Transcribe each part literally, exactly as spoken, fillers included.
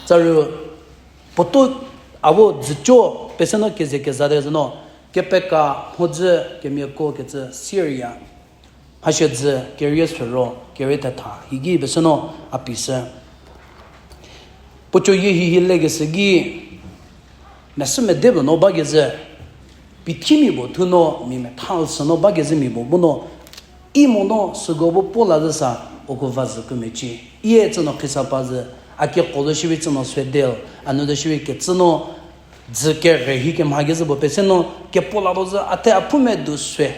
Tsaru, puoto, a vo dzücho, pese no keze kezate zü no, kepeka mhodzü kemiako kecü Syria. Mhashie dzü kerie sero, kerie thetha, higi pese no a pi sü. Puocho yie hihi lekeshü ki, mesü mede puo no bakezhü, pithimia puo thu no, mi metha sü no bakezhü mia puo bu no, i mo no süko bu puo la zü sa, uko va zü ku mecie. Ie tsü no khisa pa zü, a keko zo shierei tsü no sue del, a nu zo shierei kecü no, dzü kere hi kemha kezhü puo pese no, kepuo la do zü, a the a phu medu sue.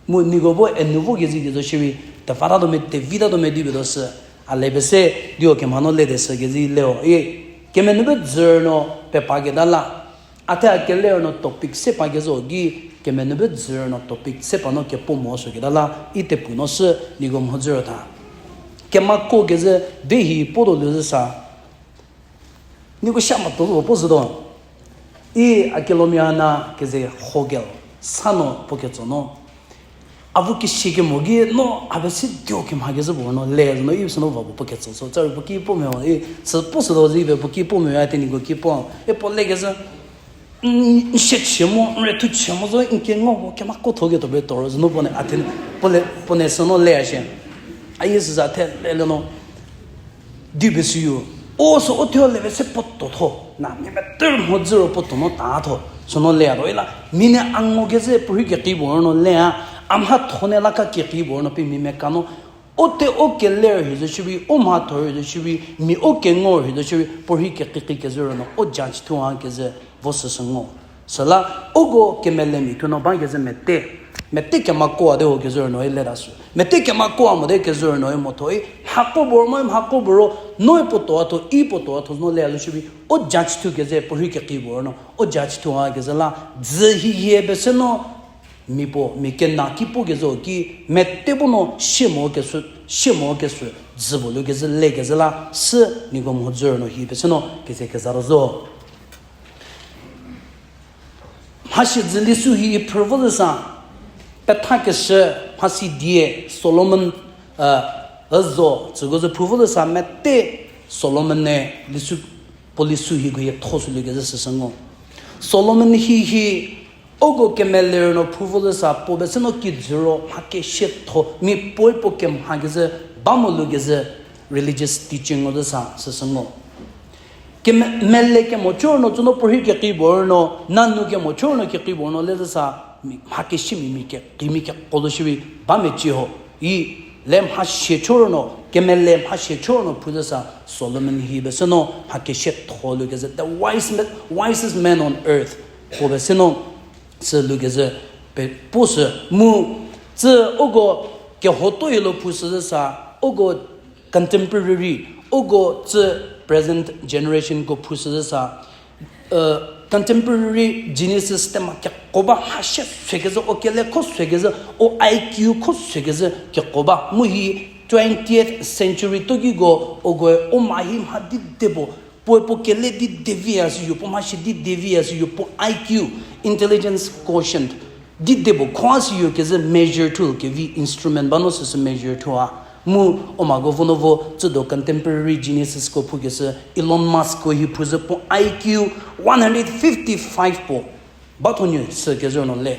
Mu niko bu enu vo kezhü ki zo shierei, teva ta do me, tevi ta do me di be do sü, a le pese, dio kemha no le de sü kezhü leo. I, kemenu be dzür no, pe pa keta la, a the a keler no topic se pa kezhü ki, kemenu be dzür no topic se pa no kepuo mo sü keta la, i tepu no sü, niko mhodzü ro tha. Kemako kezhü, de hi puo do lu zü sa, niko sha ma to zo puo zü do. I a kelomia na keze hogel, sa no puo ketso no. A vo kesie kemo ki no a be si dio kemha kezhü puo no le zü no i sü no va puo puo ketso so. Tsaru puo ki puo me, i sü puo sü do zü i be puo ki puo me a te niko ki puo. E puo le kezhü. N, n sie chie mo, n re thu chie mo zo, n kengo puo, kemako tho ketuo be toro zü no puo ne, a the, puo le, puo ne sü no le a shie. A ye sü za the le le no. Di be sü yo. O sü o thuo le be se puo to tho. Na, mi me ter mhodzü ro puo to no ta tho. Sü no le a do i la. Mi ne a ngo kezhü puo rhi keki puo no le a. A mha tho ne la ka keki puo no pi mi me ka no. O te o keler hi zo shierei, o mhatho hi zo shierei, mi o kengo hi zo shierei, puo rhi kekiki kezü ro no, o judge thu a kezü, vo süsü ngo. Süla, uko kemelemi thu no ba kezü mete. Mete kemako a de ho kezü ro no e leta sü. Mete kemako a mo de kezü ro no e motho e, mhako bor mo e mhako boro, no e puo to a tho, i puo to a tho no le a zo shierei, o judge thu kezü, puo rhi keki puo no, o judge thu a kezü la, dzü hi hie be se no, mi puo, mi kena ki puo kezü ki, mete puo no shie mo kesü, shie mo kesü, dzü puo lu kezü le kezü la, sü niko mhodzü ro no hi pese no, keze keza ro zo. Mhashie dzü lisu hi phrü vo zü sa, petha keshü mhasi die Solomon, a, zo, tsüko zü phu vo zü sa mete Solomon ne lisu, puo lisu hiko hie tho sü lu kezü süsü ngo. Solomon hi hi, uko kemele ro no phu vo zü sa puo be se no kijü ro mha kesietho, mi puoe puo kemha kezü, ba mo lu kezü religious teaching ngo zü sa süsü ngo. Keme-, mele kemochor no, tsü no puo rhi keki puo no, nanu kemochor no keki puo no, le zü sa, mi, mha kesimia mi ke, kimi keko zo shierei, ba mecie ho, i, le mhashie chor no, kemele mhashie chor no, phu zü sa, Solomon hi be se no, mha kesietho lu kezü, the wise ma-, wisest man on earth, puo be se no, sü lu kezü, pe, puo sü, mu, tsü uko, kehoto hilo phu sü zü sa, uko, contemporary, uko tsü present generation ko phu sü zü sa, contemporary geniuses te ma keko ba mha shie sü kezü, o kele kho sü kezü, o I Q kho sü kezü keko ba. Mu hi twentieth century to kiko, ukoe o ma hi mha di de puo, puoe puo kele di de vi a sü yo, puo mhashie di de vi a sü yo, puo I Q, intelligence quotient, di de puo kho a sü yo kezü measure thu kevi instrument ba no süsü measure thu a. Mu o mako vo no vo tsüdo contemporary geniuses ko phu kesü Elon Musk ko hi phu zü puo I Q one hundred fifty-five puo. Ba thonyi sü kezü no le.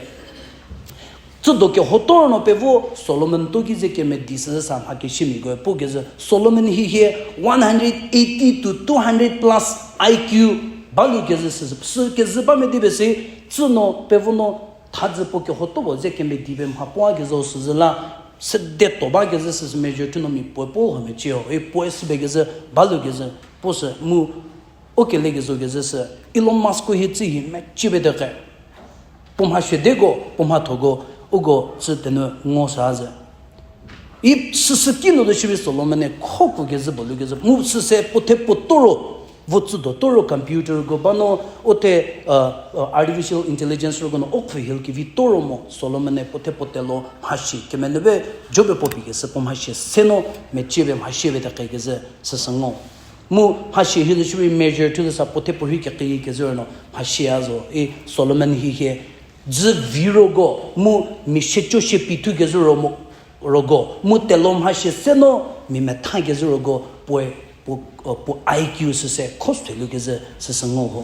Tsüdo kehoto no pevo Solomon to ki ze kemedi sü sa mha keshimiakoe puo kezü Solomon hi hie one hundred eighty to two hundred plus I Q ba lu kezü sü, sü kezü ba medi be se, tsü no pevo no thadzü puo kehoto puo ze kemedi pe mha puo a kezü süzü la, sede to ba kezü süsü measure thu no mi puoe puo ho mecie ho, i puoe sü be kezü, ba lu kezü, puo sü mu, o kele kezü kezü sü, Elon Musk ko hi tsü hi mecie be de ke. Puo mha shie deko, puo mhathoko, uko tsü tenu ngo sa zü. I süsü ki no de shierei Solomon-e kho pu kezü puo lu kezü. Mu süse puo the puo toro, vo tsüdo toro computer ko ba no, o the, artificial intelligence roko no o khü hil kevi toro mo, Solomon-e puo the puo telo mhashie, kemenu be jobe puo pi kesü puo mhashie se no, mecie be mhashie be de ke kezü, süsü ngo. Mu mhashie hi de shierei measure thu de sa puo the puo rhi keki kezü no, mhashie a zo, i Solomon hi hie, dzü vi roko, mu mi shiecho shie pi thu kezü ro mo, roko, mu telo mhashie se no, mi metha kezü roko, puoe Puo, uh, puo I Q süse khosü lu kezhü süsü ngo ho.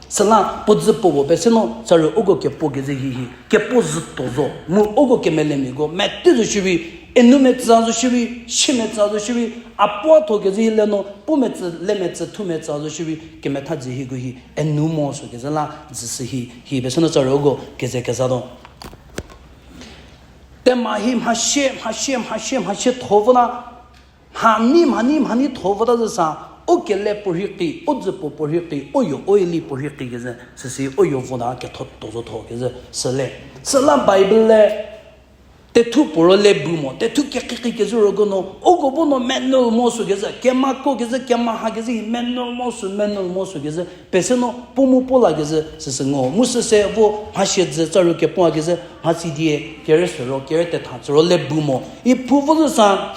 Süla puo dzü puo bo pese no, tsarü uko kepuo kezhü hihi, kepuo zhü to zo, mu uko kemelemiako, mete zo shiri, enu metsü zo shiri, shi metsü zo shiri, a puo tho kezhü hi le no, puo metsü, le metsü, thu metsü zo shiri, kemetha dzü hiko hi, enu mo sü kezhü la, dzü sü hi, hi pese no tsarü uko, kezhü kezha do. Tema hi mhashie, mhashie, mhashie, mhashie tho vo na, mhani, mhani, mhani tho vo ta zü sa, u kele puo rhi ki, u dzü puo puo rhi ki, u yo, u ili puo rhi ki kezhü, süsi u yo vo ta ketho to zo tho kezhü, süle. Süla Bible le, tethu puo ro le bu mo, tethu kekiki kezhü roko no, uko bu no manual mo sü kezhü, kemako kezhü, kemaha kezhü, manual mo sü, manual mo sü kezhü, pese no, puo mu puo la kezhü, süsü ngo. Mu süse vo, mhashie dzü, tsarü kepuo kezhü, mhasi die, kere sü ro, kere tetha, tsü ro le bu mo. I pu vo zü sa,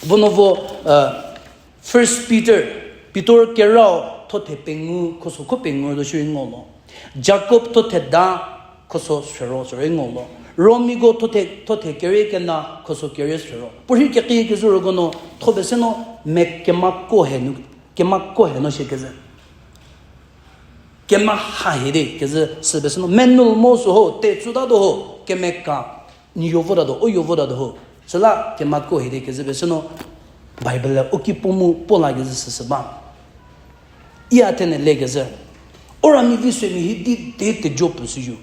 vo no vo, uh, First Peter, Pitor kerau thothe pengou, khoso kho pengou zo shiri ngo lo. Jakob thothe da, khoso sero, sero ngo lo. Romiko thothe, thothe kere kena, khoso kere sero. Puo rhi keki kezhü roko no, tho pese no, me kemako he nu, kemako he no shie kezhü. Kemaha he de kezhü sü pese no, manual mo sü ho, te tsu ta do ho, kemeka. N yo vo ta do, u yo vo ta do ho. Süla kemako he de kezhü pese no Bible le u ki puo mu puo la kezhü süsü ba. I a thene le kezhü. Ura mi vi sü mi hi di de te jo pu sü yu.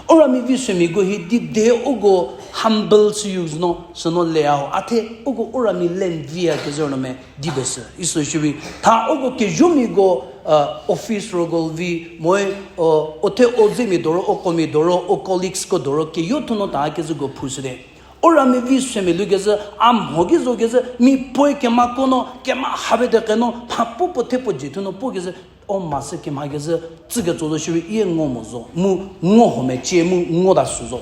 Ura mi vi sü mi go hi di de uko humble sü yu no, sü no le a ho. A the uko ura mi le n vi a kezhü no me di be sü. Isü shiri. Tha uko kejo mi go, uh, office ro go vi, moe, uh, o the o ze mi doro, o ko mi doro, o colleagues ko doro, keyo thu no ta kezhü go phu sü de. Ura mi vi sü mi lu kezhü, a mho ki zo kezhü, mi puoe kemako no, kemaha be de ke no, pha puo puo the puo dzie thu no puo kezhü, o ma sü kemha kezhü, tsü ketso zo shiri, i e ngo mo zo, mu ngo ho mecie, mu ngo ta sü zo.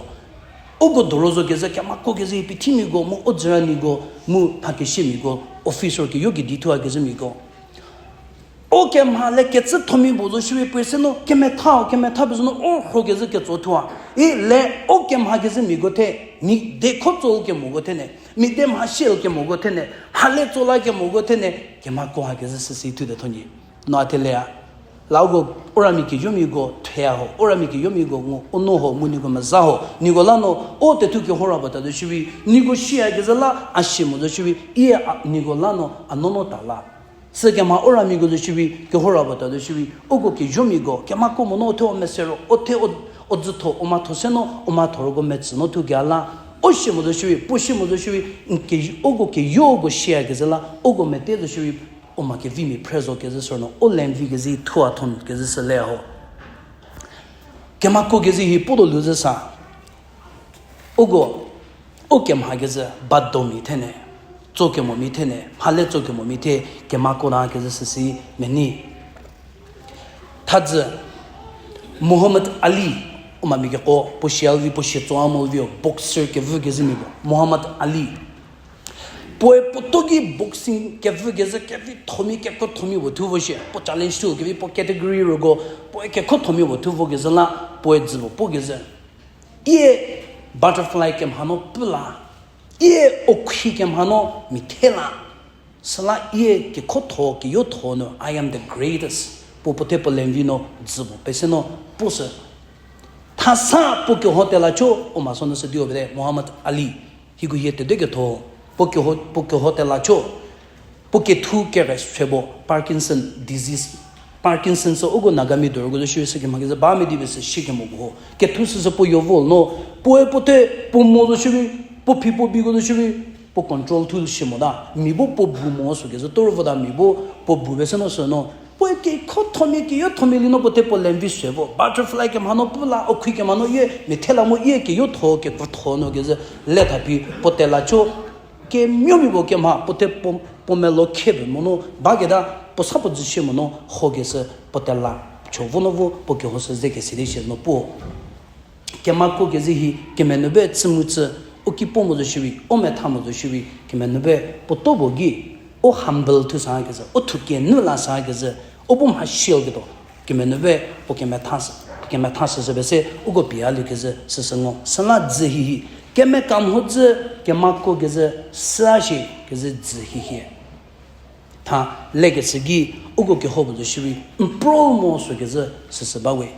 Uko doro zo kezhü, kemako kezhü, i pithimiko, mu o dzüra niko, mu pha kesie miko, officer keyo kedi thu a kezhü miko. O kemha le kecü thomi bo zo shiri puoe se no, kemetha, kemetha pie zo no, o rho kezhü ketso thua. I le o kemha kezhü miko the, mi de kho tso kemoko the ne, mi de mha shie kemoko the ne, ha le tso la kemoko the ne, kemako ha kezhü süsü thu de thonyi. No a the le a. La uko, ura mi keyomiko thea ho, ura mi keyomiko ngo, o no ho, mu niko meza ho, niko la no, o tethu kehora bata zo shiri, niko shie a kezhü la, a shie mo zo shiri, i a, niko la no, a no no ta la. Sü kemha ura miko zo shiri, kehora bata zo shiri, uko keyomiko, kemako mo no, o the o mese ro, o the o, o dzütho, o matho se no, o matho roko metsü no thu kea la, o shie mo zo shiri, puo shie mo zo shiri, n ke, uko keyoko shie a kezhü la, uko mete zo shiri, o ma kevi mi phre zo kezhü sü no, o le n vi kezhü thua thon kezhü sü le ho. Kemako kezhü hi puo do lu zü sa. Uko, o kemha kezhü bado mi the ne, tso kemo mi the ne, mha le tso kemo mi the, kemako na kezhü süsü meni. Thazü, Muhammad Ali, o ma mi keko, puo shie a vi, puo shie tso a mo vi o, boxer kevü kezhü mi bo, Muhammad Ali. Puoe puo to ki boxing kevü kezhü kevi thomi keko thomi puo thu vo shie. Puo challenge thu kevi puo category roko puoe keko thomi puo thu vo kezhü la puoe dzü puo puo kezhü. Ie butterfly kemha no pu la. Ie okhri kemha no mi the la. Süla ie keko tho keyo tho no I am the greatest. Puo puo the puo le n vi no dzü puo pese no puo sü. Thasa puo keho tela cho, o ma so no sü di o bede, Muhammad Ali. Hiko hie tede ketho, puo keho, puo keho tela cho, puo kethu kere sebo, Parkinson disease. Parkinson sü uko Nagami doro ko zo shiri sü kemha kezhü ba me di be sü shi kemo ko ho. Kethu süsü puo yo vo no, puoe puo the, puo mo zo shiri, puo phi puo bi ko zo shiri, puo control thu shi mo ta. Mi bu puo bu mo sü kezhü toro vo ta mi bu puo bu be sü no sü no. Puoe keko thomi keyo thomi li no puo the puo le n vi sebo. Butterfly kemha no pu la, okhri kemha no ie, mi the la mo ie keyo tho, keko tho no kezhü le tha phi puo tela cho. Kemiomia puo kemha, puo the puo, puo melo khe be mo no, ba keta, puo sa puo dzü shie mo no, ho kezhü puo tela cho vo no vo, puo keho sü ze kesi de shie no puo. Kemako kezhü hi, kemeno be chü mu chü, o ki puo mo zo shiri, o metha mo zo shiri, kemeno be puo to bo gi, o humble thu sa kezhü, o thu kenu la sa kezhü, o bu mha shield keto, kemeno be puo kemetha sü, kemetha sü sü be se, uko pia lu kezhü, süsü ngo, süla dzü hihi, kemeka mho dzü, kemako kezhü, süa shi kezhü dzü hihi. Tha lekecü ki uko keho puo zo shiri, n pro mo sü kezü süsü ba we.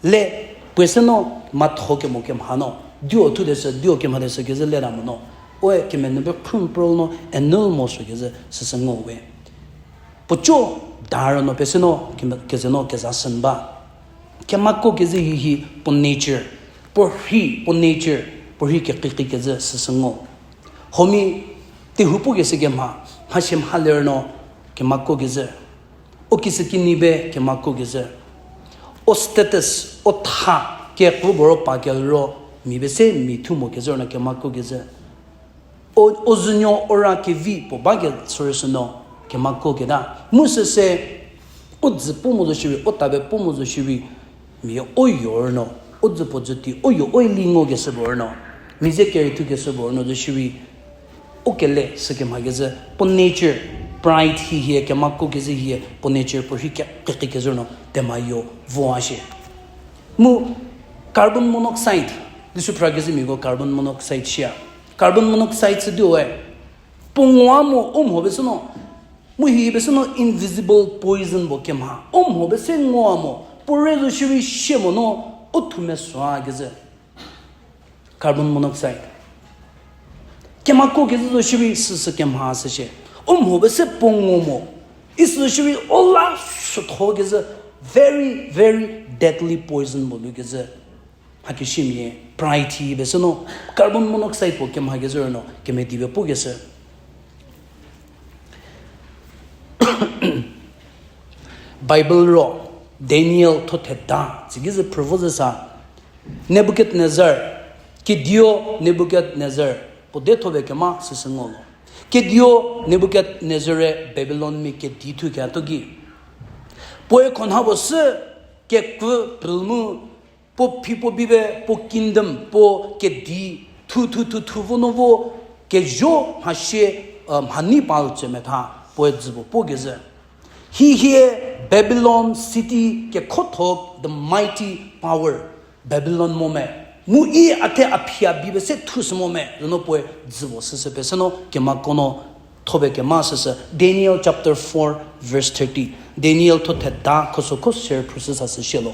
Le, puoe se no, matho kemo kemha no, dio thu de sü, dio kemha de sü kezü le ra mo no. Oe kemenube khun pro no, annual mo sü kezü süsü ngo we. Puo co, dar no pe se no, keme-, kezü no, keza sün ba. Kemako kezü hihi puo nature, puo rhi, puo nature, puo rhi kekiki kezü süsü ngo. Homi, tehu pu kezü kemha, mha shie mha ler no, kemako kezü. O kisü kini be kemako kezü. O status, o tha, kekru boro pa kelro, mi be se mi thu mo kezü no kemako kezü. O, o zünuo o ra kevi puo ba ke sorry sü no, kemako keta. Mu süse, o dzü pu mo zo shiri, o tabe pu mo zo shiri, mi o yor no, o dzü puo dzü ti, o yo o li ngo kesü bor no, mi ze keri thu kesü bor no zo shiri, o kele sü kemha kezü, puo nature, pride hi hie, kemako kezü hie, puo nature puo rhi ke, keki kezü no, tema yo, vo a shie. Mu carbon monoxide, di sü phra kezü miko carbon monoxide shia. Carbon monoxide sü di we. Puo ngoa mo, o mho be sü no. Mu hi be sü no invisible poison bo kemha. O mho be se ngoa mo. Puo re zo shiri shie mo no, o thu mesua kezü. Carbon monoxide. Kemako kezü zo shiri süsü kemha sü shie. O mho be se puo ngo mo. Isü shiri o la shütho kezü very, very deadly poison bo lu kezü. Mha keshimia, pride hi be sü no, carbon monoxide puo kemha kezü no, kemedi be pu kesü. Bible ro, Daniel thotheda, tsiki zü phrüvo zü sa, Nebuchadnezzar, kedio Nebuchadnezzar, puo de thobe kema süsü ngo lo. Kedio Nebuchadnezzar-e Babylon mia kedi thu kea to ki. Puoe khonha puo sü kekü pülmu puo phi puo bibe puo kingdom puo kedi thu thu thu thu vo no vo kezho mha shie, mha ni pal tse metha puoe dzü puo puo kezü. Hi hie Babylon city kekhotho the mighty power Babylon mo me. Mu i a the a phi a bibe se thu sü mo me. Zü no puoe dzü puo süsü pe sü no kemako no thobe kema süsü, Daniel chapter four verse thirty. Daniel thotheda khosokho ser phrüsü sa sü shie lo.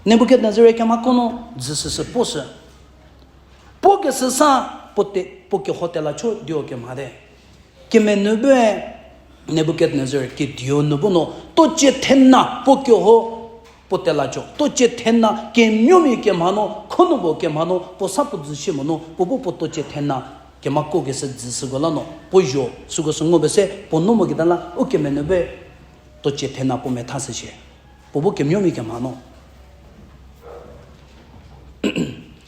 Nebuchadnezzar-e kemako no dzü süsü puo sü. Puo kesü sa puo te, puo keho tela cho dio kemha te. Kemenube Nebuchadnezzar kedio nu bu no, tocie thena puo keho puo tela cho. Tocie thena kemiomia kemha no, kho nu puo kemha no, puo sa puo dzü shie mo no, puo bu puo tocie thena kemako kesü dzü süko la no, puo zho, süko sü ngo be se, puo no mo keta la, u kemenube tocie thena puo metha sü shie. Puo bu kemiomia kemha no.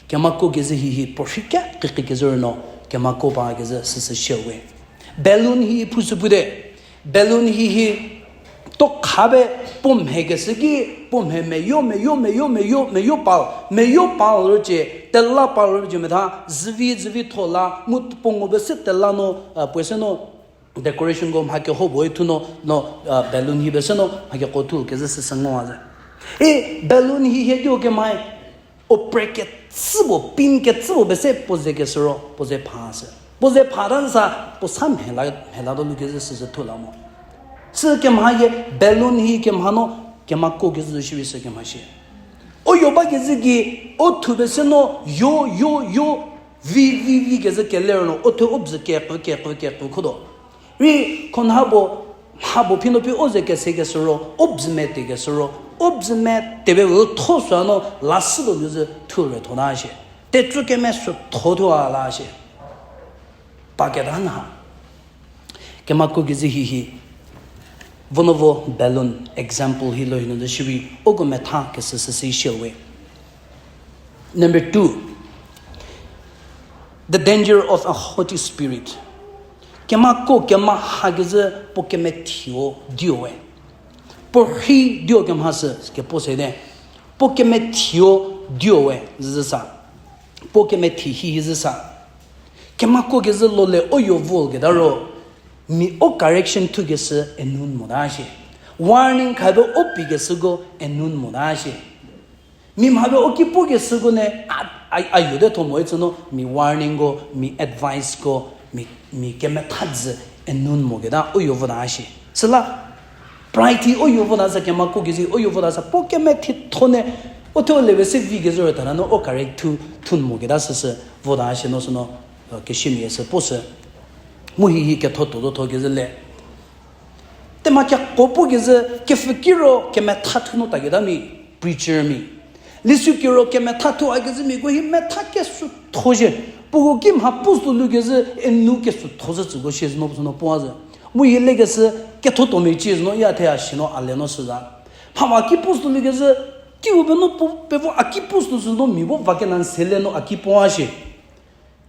Kemako kezü hihi puo rhi ke, keki kezü no, kemako ba kezü süsü shie we. Balloon hi phu sü pute. Balloon hihi to khabe puo mhe kesü ki, puo mhe meyo, meyo, meyo, meyo, meyo pal, meyo pal rocie, tela pal rocie metha, züvi, züvi tho la, mu puo ngo be se tela no, puoe se no, decoration ko mha keho bo i thu no, no, balloon hi be se no, mha keko thu kezü süsü ngo a ze. E, balloon hi hie dio kemhai, o pre kecü bo, pin kecü bo be se puo ze kesü ro, puo ze pha sü. Puo ze pha ta sa, puo sa mhela, mhela do lu kezü süsü thu la mo. Sü kemha hie, balloon hi kemha no, kemako kezü shiri sü kemha shie. O yo ba kezü ki, o thu be se no, yo, yo, yo, vi, vi, vi kezü keler no, o thu o bzü kekü, kekü, kekü kho do. Rei khonha bo, mha bo phi no phi o ze kese kesü ro, o bzü mete kesü ro, o bzü mete be u tho sü no, la sü do nu zü thu re tho na shie. Tetsu keme sü tho thu a la shie. Pa keta na. Kemako kezü hihi. Vonovo balloon example hi lo hi no zü shiri, uko metha kesü süsü shie we. Number two, the danger of a haughty spirit. Kemako kemha kezü puo kemethio dio we. Puo rhi dio kemha sü kepuo se de. Puo kemethio dio we zü sa. Puo kemethi hihi zü sa. Kemako kezü lo le o yo vol keta ro. Mi o correction thu kesü enun mo ta shie. Warning khabe o pi kesüko enun mo ta shie. Mi mha be o ki pu kesüko ne a, a, a yo de tho mo itsü no, mi warning ko, mi advice ko, mi, mi kemetha dzü enun mo keta o yo vo ta shie. Süla, pride hi o yo vota sü kemako kezi o yo vota sü, puo kemethitho ne, o thuo leve se vi kezü rütana no, o correct thu, thu mo keta süsü, vota shi no sü no, uh, keshimia sü, puo sü, mu hi hi ketho tuo zo tho kezü le. Tema keko puo kezü, kepfhükiro, kemetha thu no ta keta mi, preacher mi. Lisükiro kemetha thu a kezü miko hi metha kesu tho zhie. Puoko ki mha puo sü lu kezü enu kesu tho zhie tsüko shie zü no puo sü no puo a zü. Mu hi le kezü ketho tuo mecie zü no ya the a shi no a le no sü za. Mha ma ki puo sü lu kezü, ki u be no puo, pe vo a ki puo sü zü no mi vo va kena n se le no a ki puo a shie.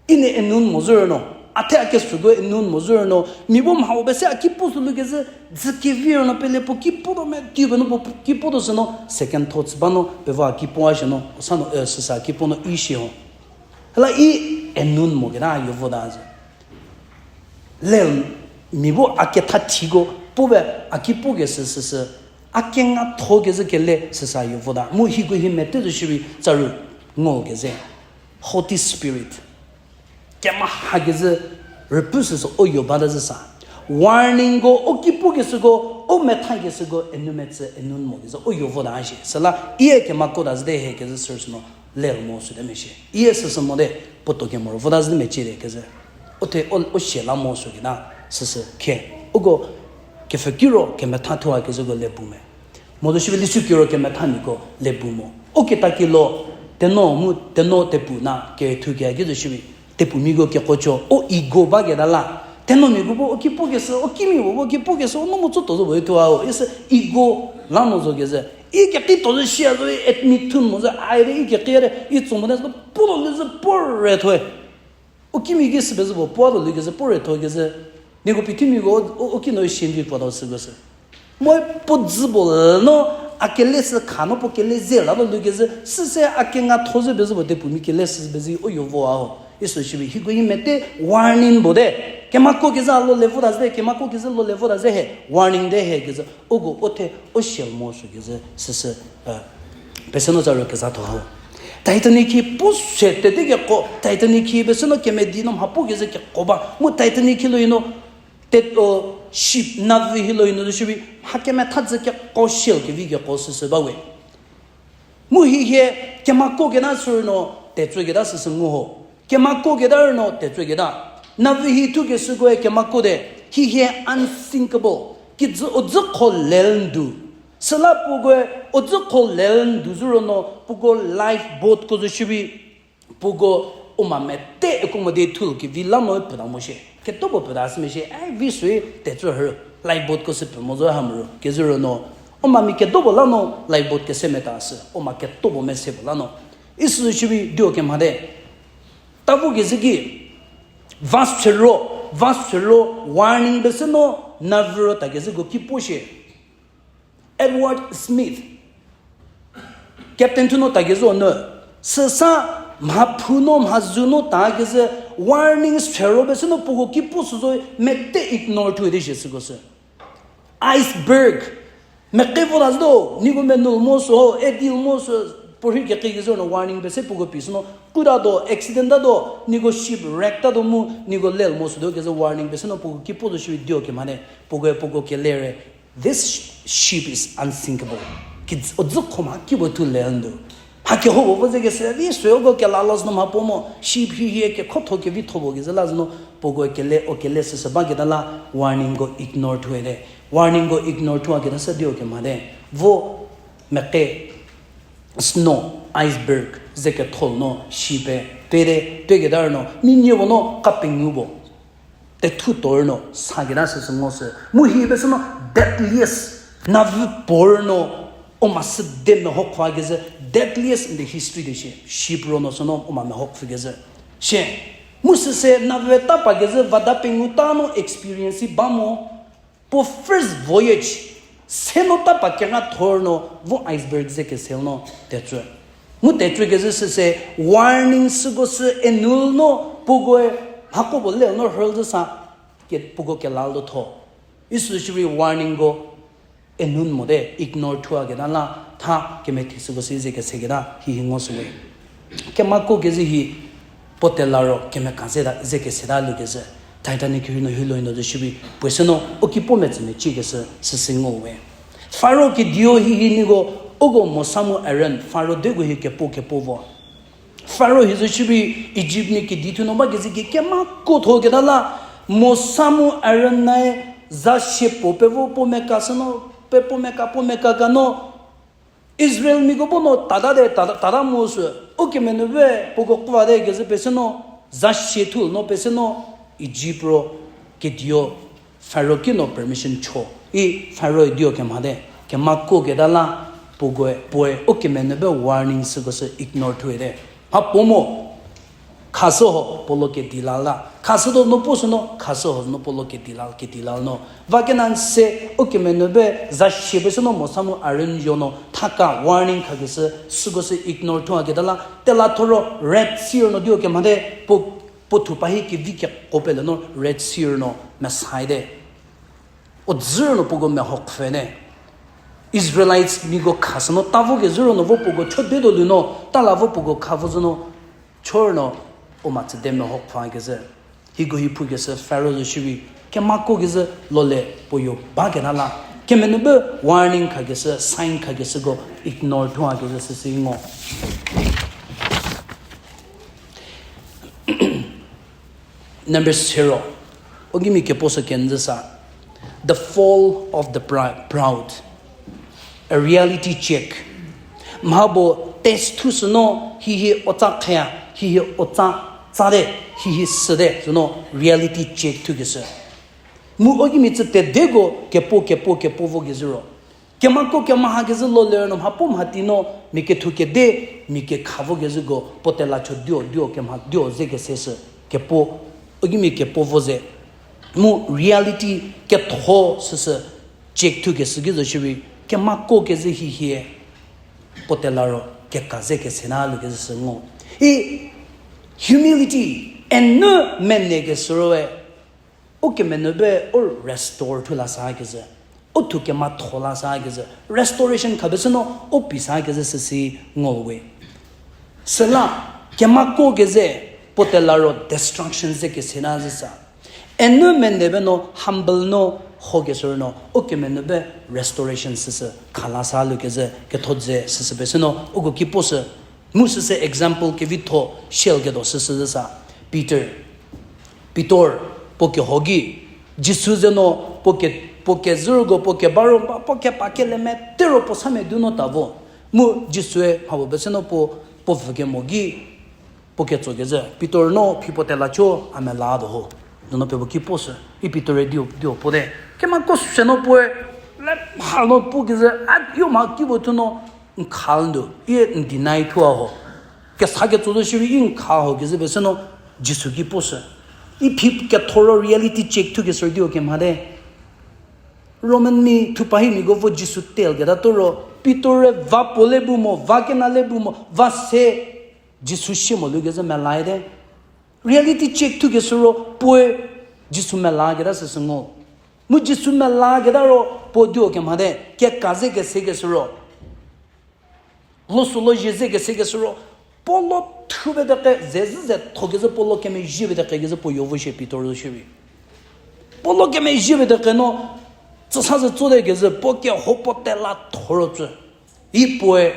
I ne enun mo zhü no, a the a kesuko enun mo zhü no, mi vo mha u be se a ki puo sü lu kezü, dzü kevi no pele puo ki puo do me, ki u be no puo ki puo do sü no, second thoughts ba no, pe vo a ki puo a shie no, sa no, eh, süsa ki puo no i shie ho. Hala i enun mo keta yo vota zü. Le mi vo a ketha thiko, puo be a ki puo kezü süsü, a kenga tho kezü kele süsa yo vota. Mu hiko hi mete zü shiri tsaru ngo kezü. Holy Spirit. Kema ha kezü rüpü süsü o yo bata zü sa. Warning ko, o ki puo kezüko, o metha kezüko, enu metsü, enun mo kezü, o yo vota a shie. Süla, ie kemako ta zü de he kezü süsü no, le mo sü de meshie. Ie süsü mo de, puoto kemo ro vota zü de mecie de kezü. O the, o, o shie la mo sü keta, süsü khe. Uko, kepfhükiro, kemetha thu a kezüko le bu me. Mo zo shiri lisükiro kemetha miko le bu mo. O keta kilo, teno mu, teno tepu na, kethu ke a ki zo shiri. Tepu miko kekocho, o ego ba keta la. Teno miko bo, o ki puo kezü, o ki mi bo, o ki puo kezü, o no mo tso to zo bo, i thu a o. Isü ego la mo zo kezü. I keki to zo shia zo, i admit thu mo zo, a ire, i keki ire, i tso mo de, puo lo lizü puo re thoe. O kimi ki sü pezü puo, puo do lu kezü, puo re tho kezü. Nieko pithimiko, o, o ki no shimbi puo do sü kezü. Mo puo dzü puo no, a kele sü kha no puo kele ze la do lu kezü, süse a kenga tho zü pezü puo tepu mi kele sü pezü o yo vo a ho. Isü shiri, hiko hi mete warning bo de. Kemako kezü lo le vota zü de, kemako kezü lo le vota zü he, warning de he kezü. Uko o the, o shie mo sü kezü, süsü, eh, pesü no za ro keza tho ha. Titanic hi puo se tete keko, Titanic hi pesü no kemedi no mha puo kezü keko ba. Mu Titanic hi lo i no, te, o, ship, navy hi lo i no, shiri, ha kemetha zü keko shie kevi keko süsü ba we. Mu hi hie, kemako keta sü no, tetsü keta süsü ngu ho. Kemako keta no, tetsü keta. Navy hi thu kesükoe kemako de, hi hie unsinkable. Ki dzü, o dzü kho lel ndu. Süla puokoe, o dzü kho lel ndu zü ro no, puoko lifeboat ko zo shiri, puoko o ma mete accommodate thu kevi la no peta mo shie. Keto puo peta sü me shie, ai, vi sü tetsü hü, lifeboat ko sü pe mo zo ha mo ro, kezü ro no, o ma mi keto puo la no, lifeboat kese meta sü, o ma keto puo mese puo la no. Isü shiri dio kemha de. Tapu kezü ki, va sero, va sero, warning pesü no, navy ro ta kezüko ki puo shie. Edward Smith, captain thu no ta kezü no, süsa mha phu no, mha zu no ta kezü, warning sero pesü no puoko ki puo sü zo mete ignore thu de shie süko sü. Iceberg. Meke vo ta zo, niko menu mo sü ho, eddy mo sü, puorhi keki kezü no warning pese puoko pi sü no, kuda do, accident ta do, niko shipwreck ta do mu, niko lel mo sü do kezü warning pese no puoko ki puo zo shiri dio kemha de, puokoe puoko kele re, this ship is unsinkable. Ki dz-, o dzü kho ma ki bo thu lel ndu. Ha keho bo vo ze kese, vi sü uko kela la sü no mha puo mo, ship hi hie kekhotho kevi tho bo kezü la sü no, puokoe kele, o kele süsü ba keta la, warning ko ignore thu de. Warning ko ignore thu a keta sü dio kemha de. Vo meke snow, iceberg, ze ketho no, ship e, tuo de, tuo keta no, mi nie bo no, ka pengou bo. Tethu tor no, sa keta süsü ngo sü. Mu hi pesü no, deadliest, navü por no, o ma sü de meho khwa kezü, deadliest in the history de shie. Ship ro no sü no, o ma meho khwa kezü. Shie, mu süse navü ta pa kezü, vada pengou ta no experience ba mo, puo first voyage, se no ta pa kenga thor no, vo iceberg ze kesel no, tetsü. Mu tetsü kezü süse, warning süko sü annual no, puokoe, mhako bo lel no hurl zü sa, ke, puoko kela lo tho. Isü shiri warning ko, annual mo de, ignore thua keta la, tha kemethi süko sü ze kese keta, hihi ngo sü we. Kemako kezü hi, puo tela ro, kemeka ze ta, ze kese ta lu kezü. Titanic hino hilo hino zo shiri, puoe sü no, o ki po metsü mecie kesü, süsü ngo we. Pharaoh kediu hihi niko, uko Mosa mu Aaron, Pharaoh degu hi kepo kepo vo. Pharaoh hi zo shiri, Egypt mia kedi thu no ba kezü ki kemako tho keta la, Mosa mu Aaron nae, za shie puo pe vo puo meka sü no, pe puo meka puo meka ka no, Israel miko bo no tada de, tada, tada mu sü, u kemenube puoko kuva de kezü pesü no, za shie thu no pesü no, Egypt ro kedio Pharaoh ki no permission cho. I Pharaoh dio kemha de, kemako keta la, puokoe, puoe, u kemenube warning süko sü ignore thue de. Ha puo mo, khasü ho puo lo kedi la la. Khasü do no puo sü no, khasü ho no puo lo kedi la, kedi la no. Va kena se, u kemenube za shie pesü no Mosa mu Aaron yo no, thaka warning kha kesü, süko sü ignore thua keta la, tela thoro Red Sea no dio kemha de, puo, puo thupa hi kevi keko pele no Red Sea no mesai de. O dzür no puoko meho khwe ne. Israelites miko khasü no ta vo kezü ro no vo puoko cho de do lu no, ta la vo puoko kha vo zü no, chor no, o ma tsü de meho khwa kezü. Hiko hi phu kesü Pharaoh zo shiri, kemako kezü lole puo yo ba keta la. Kemenube warning kha kesü, sign kha kesüko ignore thua kezü süsü ngo. Number zero. O gimi kepo sü kenjü sa. The fall of the prou-, proud. A reality check. Mha bo test thu sü no, hihi o tsa khea, hihi o tsa, tsa de, hihi sü de, sü no reality check thu kesü. Mu o gimi tsü tedeko kepo, kepo, kepo vo kezü ro. Kemako kemha kezü lo ler no mha puo mha ti no, mia kethu kede, mia kekha vo kezüko, puo tela cho dio, dio kemha, dio ze kese sü, kepo, o gimi kepo vo ze. Mu reality ketho süsü, check thu kesü ki zo shiri, kemako kezü hihie, puo tela ro, keka ze kese na lu kezü sü ngo. I humility, enu mene kesü roe, u kemenube u restore thu la sa kezü, u thu kematho la sa kezü, restoration kha pesü no u pi sa kezü süsü ngo we. Süla, kemako keze, puo tela ro destruction ze kese na zü sa. Enu mene be no humble no ho kesü no, u kemenube restoration süsü kha la sa lu kezü, ketho ze süsü pesü no, uko ki po sü, mu süsü example kevitho share ketuo süsü zü sa. Peter, Pitor, puo keho gei, Jisu ze no, puo ke, puo kezüko, puo keba ro, puo kepa kele mete ro puo sa medu no ta vo. Mu Jisue mha puo pesü no puo, puo vü kemo gei, puo ketso kezü, Pitor no phi puo tela cho, a mela do ho. Dono pie puo ki po sü, i Pitor-e dio, dio puo de. Kemako se no puoe, le mha no puo kezü, a yo mha ki puo thu no, n kha ndu, i n deny thua ho. Kesa ketso zo shiri i n kha ho kezü pesü no, Jisu ki po sü. I phi kethoro reality check thu kesü dio kemha de. Roman mi thupa hi miko vo Jisu tel keta to ro, Pitor-e va puo le bu mo, va kena le bu mo, va se Jisu shie mo lu kezü melae de. Reality check thu kesü ro, puoe Jisu mela keta süsü ngo. Mu Jisu mela keta ro, puo dio kemha de, keka ze kese kesü ro. Lo sü lo zhie ze kese kesü ro, puo lo thu pete ke, ze zü ze tho kezü puo lo kemezhie pete ke kezü puo yo vo shie Pitor zo shiri. Puo lo kemezhie pete ke no, tsü sa ze tso de kezü, puo keho puo tela thoro tsü. I puoe,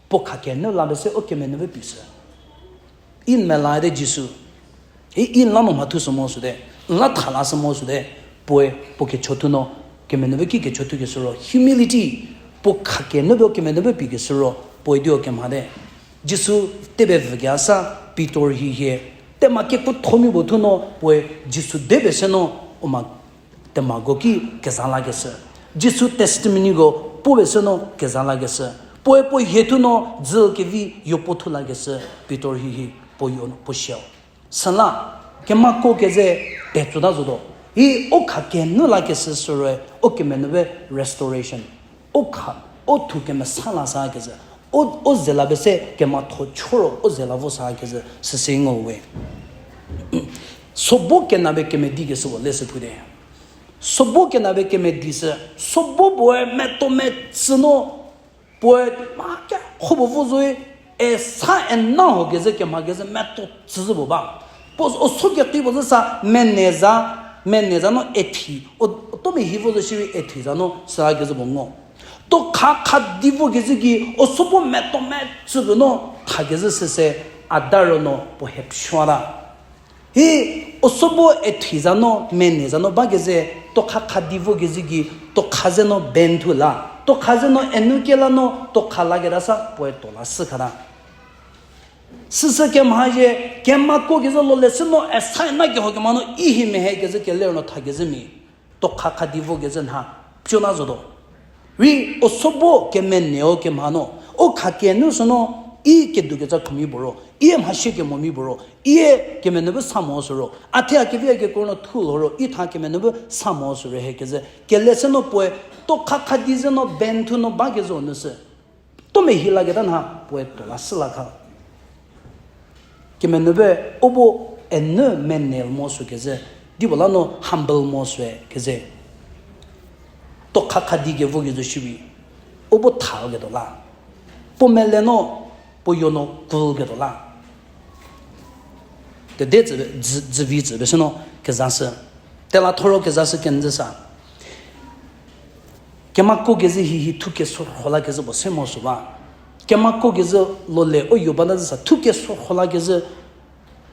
puo kha kenu la pese u kemenube pi sü. I n mela de Jisu. I, i n la no mha thu sü mo sü de. N la tha la sü mo sü de. Puoe, puo kecho thu no, kemenube ki kecho thu kesü ro. Humility, puo kha kenube u kemenube pi kesü ro. Puoe dio kemha de. Jisu tebe vü kea sa, Pitor hihie. Tema kekuotho mi puo thu no, puoe Jisu de pese no, u ma temako ki keza la kesü. Jisu testimony ko puo pesü no keza la kesü. Puoe puo hie thu no dzü kevi yo puo thu la kesü. Pitor hihi puo yo puo shie. Süla, kemako keze petsuta zotuo. I u kha kenu la kesü süroe, u kemenube restoration. U kha, u thu kemesa la sa kezü. U, u ze la pese kematho choro, u ze la vo sa kezü, süsü ngo we. Sobo kenabe kemedi kesü puo le sü phu de. Sobo kenabe kemedi sü, sobo puoe meto metsü no, puoe ma kekho puo vo zoe, e sa e na ho kezü kemha kezü meto tsüzü puo ba. Puo, o so kekri puo zü sa, mene za, mene za no ethi, o, o to me hi vo zo shiri ethi za no sa kezü puo ngo. Tokha khadi vo kezü ki, o so puo meto metsü puo no, tha kezü süse, adaro no puo hepshua ta. Hi, o so puo ethi za no, mene za no ba kezü, tokha khadi vo kezü ki, tokha ze no benthu la, tokha ze no enu kela no, tokha la keta sa, puoe to la sü khata. Süsü kemha ye, kemako kezü lo le sü no, esa na keho kemha no, i hi mehe kezü keler no tha kezü mi. Tokha khadi vo kezü nha, pio na zoto. Ri, o so bo kemeneo kemha no, o kha kenu sü no, i kedu keza khumi boro, i e mhashie kemo mi boro, i e kemenu bu sa mo sü ro, a the a kevi a kekor no thu lo ro, i tha kemenu bu sa mo sü re he kezü, kele sü no puoe, tokha khadi ze no, benthu no ba kezü nu sü. To me hi la keta nha puoe to la sü la kha. Kemenu be o bo enu mene mo sü kezü, di puo la no humble mo sü kezü. Tokha khadi kevo kezü shiri, o bo tha keto la. Puo mele no, puo yo no kul keto la. Tede tsü, dzü, dzü vi tsü be sü no keza sü. Tela thoro keza sü kenjü sa. Kemako kezü hi hi thu kesorho la kezü puo se mo sü ba. Kemako kezü lo le o yo ba la zü sa thu kesorho la kezü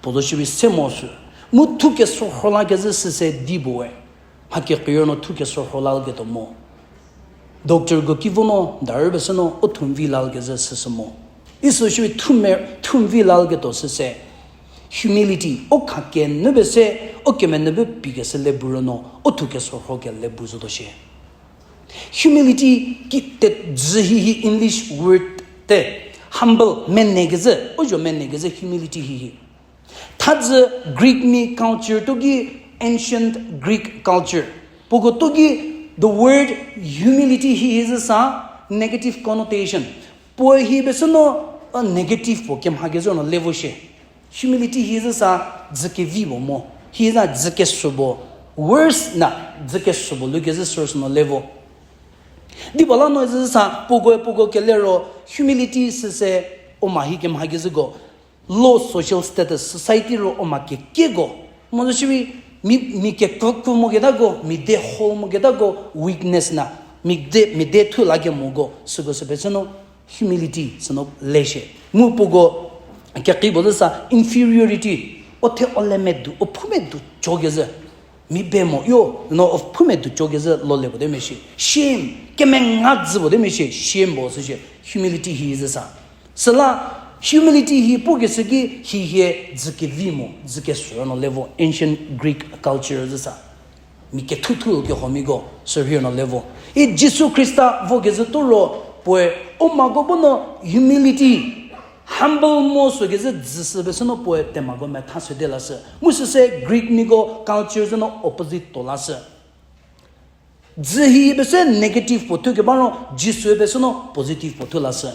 puo zo shiri se mo sü. Mu thu kesorho la kezü süse di puoe. Mha kekreiu no thu kesorho la keto mo. Doctor ko ki vo no, darü be sü no, o thumvi la kezü süsü mo. Isü shiri thume, thumvi la keto süse. Humility, o kha kenu be se, o kemenu be pi kesü le bu ro no, o thu kesorho kele bu zoto shie. Humility ki te dzü hi hi English word te, humble, mene kezü, o jo mene kezü humility hi hi. Thazü Greek mi culture to ki ancient Greek culture. Puoko to ki the word humility hi hi zü sa negative connotation. Puo hi be sü no, a negative puo kemha kezü no level shie. Humility hi zü sa dzü kevi puo mo. Hi za dzü kesü puo. Worse na dzü kesü puo lu kezü sü sü no level. Di puo la no zü sa puoko puoko kele ro humility süse o ma hi kemha kezüko. Low social status, society ro o ma kekieko. Mo zo shiri mi, mi kekoko mo ketako, mi de whole mo ketako, weakness na, mi de, mi de thu la kemoko, süko sü pecü no, humility, sü no le shie. Mu puoko, keki puo zü sa, inferiority, o the o le medu, o phu medu cho kezü. Mi be mo yo, no o phu medu cho kezü lo le puo de meshie. Shame, kemenga dzü puo de meshie, shame puo sü shie, humility hi zü sa. Süla humility hi puo kesü ki hi hie dzü kevi mo, dzü kesü no level ancient Greek culture zü sa. Mi kethu thu kehomiko sü rhi no level. I Jisu Khrista vo kezü to ro puoe o mako bu no humility, humble mo sü kezü dzü sü be sü no puoe temako metha sü de la sü. Mu süse Greek miko culture zü no opposite to la sü. Dzü hi be sü negative puo thu keba ro, Jisue be sü no positive puo thu la sü.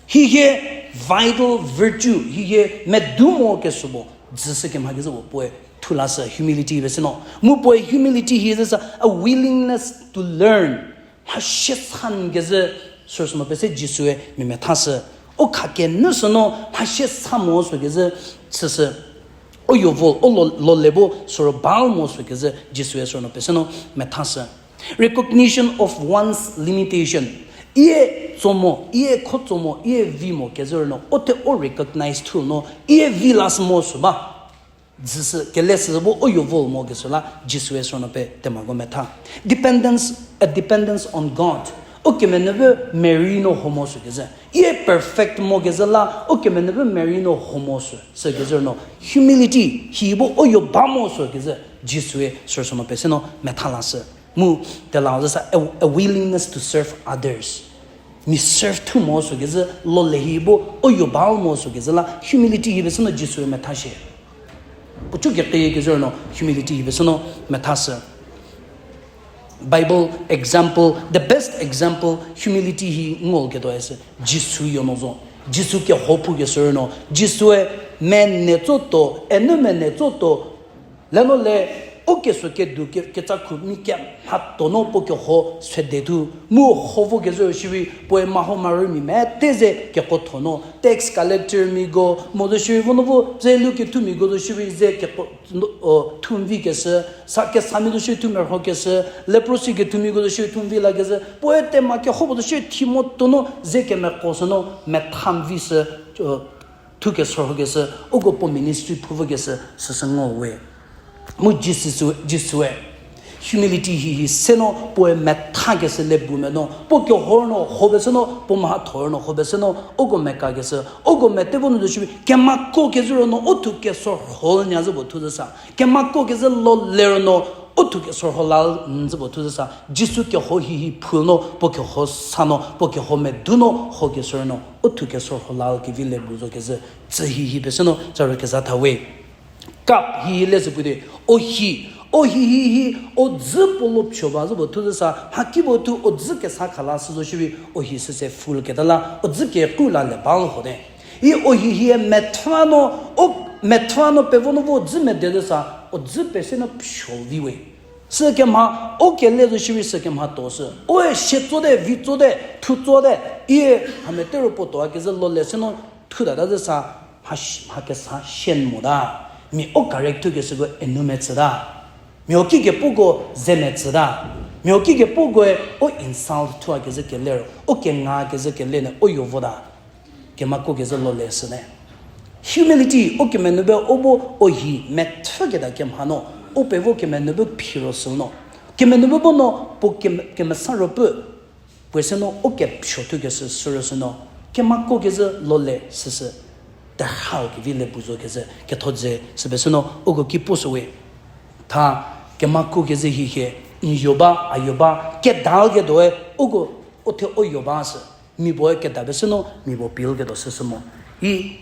Hi hie vital virtue, hi hie medu mo kesü puo, dzü sü kemha kezü puo puoe thu la sü, humility be sü no. Mu puoe humility hi zü sa a willingness to learn. Mhashie san kezü sü sü no pese Jisue mi metha sü. O kha kenu sü no mhashie sa mo sü kezü süsü. O yo vo, o lo, lo le bo sü ro bal mo sü kezü Jisue sü no pese no metha sü. Recognition of one's limitation. Ie tso mo, ie kho tso mo, ie vi mo kezü no, o the o recognize thu no, ie vi la sü mo sü ba. Dzü sü, kele sü bu o yo vo mo kesü la, Jisue sü no pie temako metha. Dependence, a dependence on God. O kemenu bu marry no ho mo sü kezü. Ie perfect mo kezü la, o kemenu bu marry no ho mo sü, sü kezü no. Humility, hi bu o yo ba mo sü kezü, Jisue sü sü no pie sü no metha la sü. Mu, tela zü sa, a, a willingness to serve others. Mi serve thu mo sü kezü, lo le hi bu o yo ba mo sü kezü la, humility hi be sü no Jisue metha shie. Puo chu kekrie kezü no humility hi be sü no metha sü. Bible example, the best example, humility hi ngol ketuo ese. Jisu yo no zo. Jisu keho phu kesü no. Jisue mene tsoto, enu mene tsoto. Le no le O keso kedu ke, ketsakhu mi kemha to no puo keho sede thu, mu ho vo kezü shiri, puoe maho marü mi mete ze keko tho no, tax collector miko, mo zo shiri vo no vo, ze lu kethu miko zo shiri ze keko, o, thumvi kesü, sa kesami zo shiri thu merho kesü, leprosy kethumiko zo shiri thumvi la kesü, puoe tema keho puo zo shiri thimo to no, ze kemeko sü no, methamvi sü, o, thu kesorho kesü, uko puo ministry phu vo kesü, süsü ngo we. Mu Jisu, Jisue, humility hihi se no, puoe metha kesü le bu me no, puo kehor no, ho be sü no, puo mha thor no, ho be sü no, uko meka kesü, uko mete vo nu zo shiri, kemako kezü ro no, u thu kesorho nya zü puo thu zü sa, kemako kezü lo le ro no, u thu kesorho la n zü puo thu zü sa, Jisu keho hihi phu no, puo keho sa no, puo keho medu no, ho kesü ro no, u thu kesorho la kevi le bu zo kezü, tsü hihi be sü no, ca ro keza tha we. Cup hihi le sü pu di, o hi, o hi hihi, o dzü puo lo pho ba zü puo thu zü sa, haki puo thu o dzü kesa kha la sü zo shiri, o hi süse full keta la, o dzü kekru la le ba lho te. I o hi hie methra no, o methra no pevo no vo dzü mede zü sa, o dzü pese no pho vi we. Sü kemha, o kele zo shiri sü kemha to sü. Oe sie tso te, vi tso te, thu tso te. Ie, hamete ro puo to a kezü lo le sü no, thu ta ta zü sa, mha, mha kesa shen mo ta. Mia o correct thu kesüko enu metsü ta. Mia o ki kepuko ze metsü ta. Mia o ki kepukoe o insult thu a kezü kele ro, o kenga kezü kele ne o yo vo ta. Kemako kezü lo le sü ne. Humility, o kemenube o bo o hi methü keta kemha no, o pevo kemenube phi ro sü no. Kemenube bo no, puo kem-, kemesa ro pu. Puoe sü no, o kepho thu kesü sü ro sü no. Kemako kezü lo le süsü. Tehau kevi le bu zo kezü, ketho dze, sü be sü no, uko ki puo sü we. Tha, kemako kezü hi hie, n yo ba, a yo ba, kedal kedoe, uko, o the o yo ba sü. Mia puoe keda be sü no, mia puo pil kedo süsü mo. I,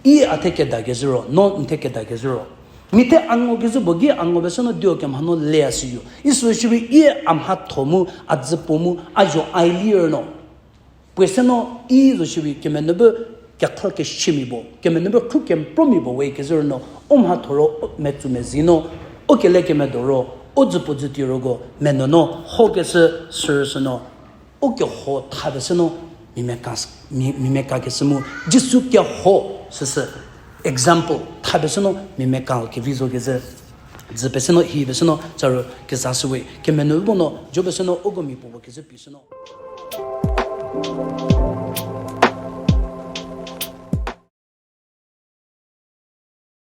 i a the keda kezü ro, no n the keda kezü ro. Mia the a ngo kezü bo gi a ngo be sü no dio kemha no le a sü yo. I sü shiri i a mhatho mu, a dzüpuo mu, a zo a lie no. Puoe sü no i zo shiri kemenube kekha keshimi bo, kemenube khu kempro mi bo we kezü no, o mhatho ro o metsu mezi no, o kele kemedo ro, o dzüpuo dzüti roko, meno no, ho kesü, sü sü no. O keho tha be sü no, mia meka, mia, mia meka kesü mu, Jisu keho, süsü, example, tha be sü no, mia meka kevi zo kezü, dzü be sü no, hi be sü no, ca ro keza sü we, kemenu bo no, jo be sü no, uko mia puo bo kezü phi sü no.